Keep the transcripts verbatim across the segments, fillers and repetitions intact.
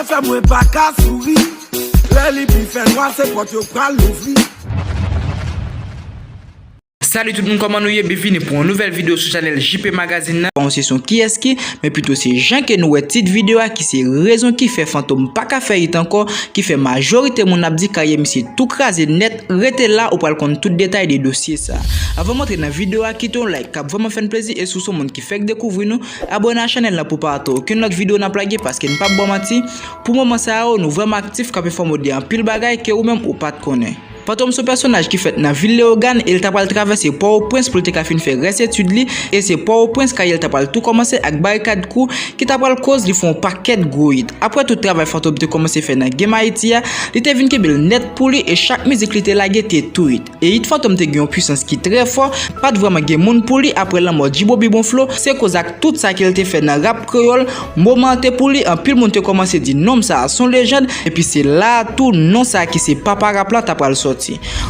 Fè mwen pa ka souri. Lè li pi fè nwa, se pòt yo pral louvri. Salut tout moun, kòman nou ye? Byenvini pou yon nouvèl videyo sou chanèl J P Magazine nan. Pa yon sesyon kiyès ki, men pito se jan ke nou wè tit videyo a ki se rezon ki fè Fantom pa ka fè it ankò, ki fè majorite moun ap di karyè misye tou kraze nèt, rete la ou pral konn tout detay de dosye sa. Avan m antre nan videyo a, kite yon like k ap vrèman fè n plezi e si w se yon moun ki fèk dekouvri nou, abòne a chanèl la pou pa rate okenn lòt videyo n ap lage paske n p ap ba w manti, pou moman sa yo nou vrèman aktif k ap enfòme w de anpil bagay ke ou menm ou pa t konnen. Fantom se yon pèsonaj ki fèt nan vil Leyogàn e l ta pral travèse Pòtoprens pou l te ka fin fè rès etid li, e se Pòtoprens karyè l ta pral tou kòmanse ak Barikad Crew ki ta pral koz li fè yon pakèt gwo it. Apre tout travay Fantom te kòmanse fè nan game Ayiti a, li te vin kenbe l nèt pou li e chak mizik li te lage te tou it. E it Fantom te gen yon pwisans ki trè fò, pa t vrèman gen moun pou li apre lanmò Djibobi Bon Flow, se koz ak tout sa ke l te fè nan rap kreyòl, moman an te pou li, anpil moun te kòmanse di nonm sa a se yon lejand, epi se la a tou non sa a ki se papa rap la ta pral sòti.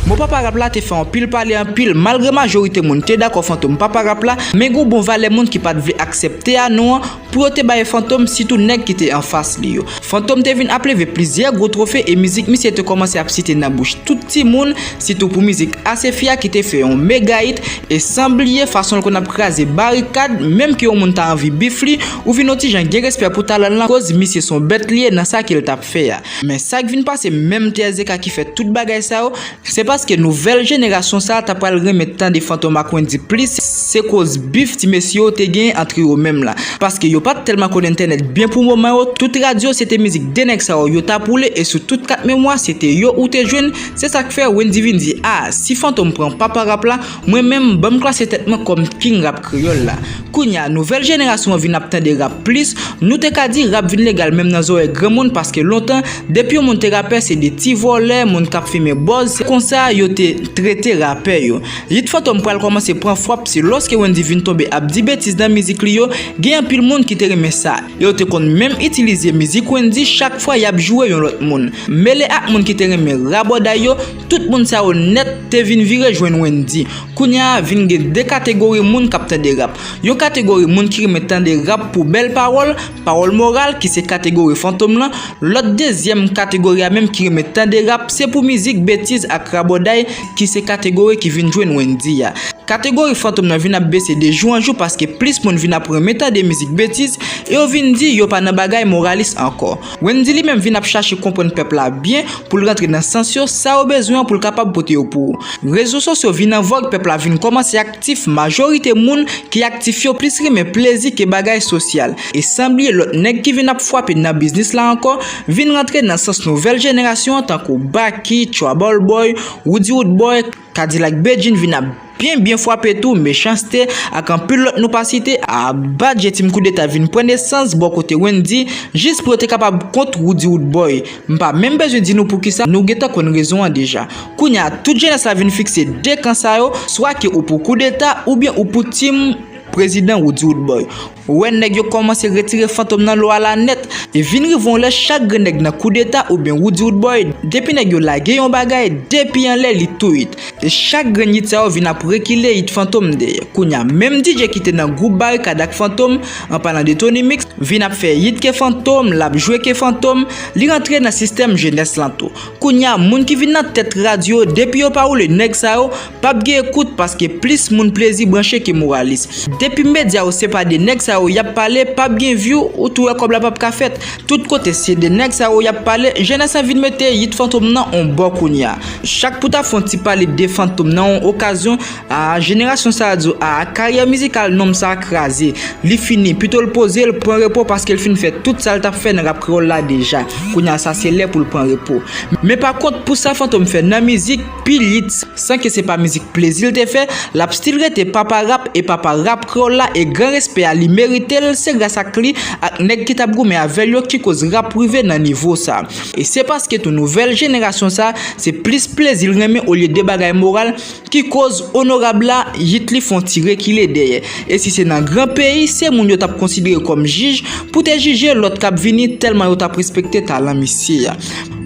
Mo papa rap la te fè anpil pale anpil, malgre majorite moun te dakò Fantom papa rap la, men gen yon bon valè moun ki pa t vle aksepte a non an pou yo te bay Fantom, sitou nèg ki te anfas li yo. Fantom te vin ap leve plizyè gwo twofe e mizik misye te kòmanse ap site nan bouch tout timoun, sitou pou mizik Asefia ki te fè yon mega it, e san bliye fason l konn ap kraze barikad, menm ke yon moun ta anvi bif li, ou vin yon ti jan gen respè pou talan l lan koz misye se yon bèt li ye nan sa ke l t ap fè a. Men sa k vin pase menm T S D K ki fè tout bagay sa yo, se paske nouvèl jenerasyon sa a ta pral renmen tande Fantom ak Wendyy plis, se koz bif ti mesye yo te genyen antre yo menm la. Paske yo pa t tèlman konn entènèt byen pou moman yo, tout radyo se te mizik de nèg sa yo yo t ap woule e sou tout kat memwa se te yo ou te jwenn, se sa k fè Wendyy vin di a, si Fantom pran papa rap la, mwen menm ban m klase tèt mwen kòm king rap kreyòl la. Kounye a, nouvèl jenerasyon an vin ap tande rap plis, nou te ka di rap vin legal menm nan zòrèy granmoun paske lontan, depi yon moun te rapè se de ti vòlè, moun k ap fimen bòz, se konsa yo te trete rapè yo. It Fantom pral kòmanse pran frap se lòske Wendyy vin tonbe ap di betiz nan mizik li yo, gen anpil moun ki te renmen sa. Yo te konn menm itilize mizik Wendyy chak fwa y ap joure yon lòt moun. Mele ak moun ki te renmen rabòday yo, tout moun sa yo nèt te vin vire jwenn Wendyy. Kounye a, vin gen de kategori moun k ap tande rap. Yon kategori moun ki renmen tande rap pou bèl pawòl, pawòl moral, ki se kategori Fantom lan. Lòt dezyèm kategori a menm ki renmen tande rap, se pou mizik betiz ak rabòday, ki se kategori ki vin jwenn Wendyy a. Kategori Fantom nan vin ap bese de jou an jou paske plis moun vin ap renmen tande mizik betiz e yo vin di yo pa nan bagay moralis ankò. Wendyy li menm vin ap chache konprann pèp la byen pou l rantre nan sans yo, sa yo bezwen an pou l kapab pote yo pou ou. Rezo sosyo vin an vòg, pèp la vin kòmanse aktif, majorite moun ki aktif yo plis renmen plezi ke bagay sosyal. E san bliye lòt nèg ki vin ap frape nan biznis la ankò, vin rantre nan sans nouvèl jenerasyon an tankou Baky, Trouble Boy, Roody Roodboy, Kadilak Bedjine vin ap byen byen frape tou, Mechanste ak anpil lòt nou pa site, a, Badje Team Koudeta vin pran nesans bò kote Wendyy, jis pou yo te kapab kont Roody Roodboy. M pa menm bezwen di nou poukisa, nou gentan konn rezon an deja. Kounye a, tout jenès la vin fikse de kan sa yo, swa ke ou pou Koudeta oubyen ou pou Team Prezidan Roody Roodboy. Ou wè nèg yo kòmanse retire Fantom nan lo a la nèt. E vin rive yon lè chak grenn nèg nan Koudeta oubyen Roody Roodboy, depi nèg yo lage yon bagay, depi anlè li tou it. E chak grenn it sa yo vin ap rekile it Fantom dèyè. Kounye a, menm D J ki te nan gwoup Barikad ak Fantom, an palan de Tony Mix, vin ap fè it ke Fantom, l ap jwe ke Fantom, li rantre nan sistèm jenès lan tou. Kounye a, moun ki vin nan tèt radyo, depi yo pa woule nèg sa yo, p ap gen ekout paske plis moun plezi branche ke moralis. Depi medya yo se pa de nèg sa yo y ap pale, p ap gen view, ou tou wè kòb la p ap ka fèt. Tout kote se de nèg sa yo y ap pale, jenès lan vin mete it Fantom nan on bò kounye a. Chak pou ta fè on ti pale de Fantom nan on okazyon, a, jenerasyon sa a di w, a, karyè mizikal nonm sa a kraze, li fini, pito l poze l, pran repo paske l fin fè tout sa l t ap fè nan rap kreyòl la deja. Kounye a sa se lè pou l pran repo. Men pa kont pou sa Fantom fè nan mizik, pilit, san ke se pa mizik plezi l te fè, l ap still rete papa rap e papa rap kreyòl la e gran respè a li merite l, se gras ak li ak nèg ki t ap goumen avè l yo ki koz rap rive nan nivo sa. E se paske tou nouvèl jenerasyon sa, se plis plezi l renmen olye de bagay moral, ki koz onorab la, it li fè on ti rekile dèyè. E si se nan gran peyi, se moun yo t ap konsidere kòm jij pou te jije lòt k ap vini tèlman yo t ap respekte talan misye a.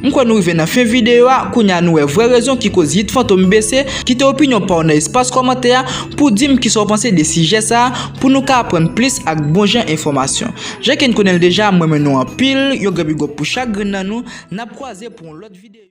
M kwè nou rive nan fen videyo a, kounye a nou wè vrè rezon ki koz Hit Fantom bese. Kite opinyon pa w nan espas kòmantè a pou di m kisa w panse de sijè sa a, pou nou ka aprann plis ak bon jan enfòmasyon. Jan ke n konnen l deja, m renmen nou anpil, yon gran big up pou chak grenn nan nou, n ap kwaze pou yon lòt videyo.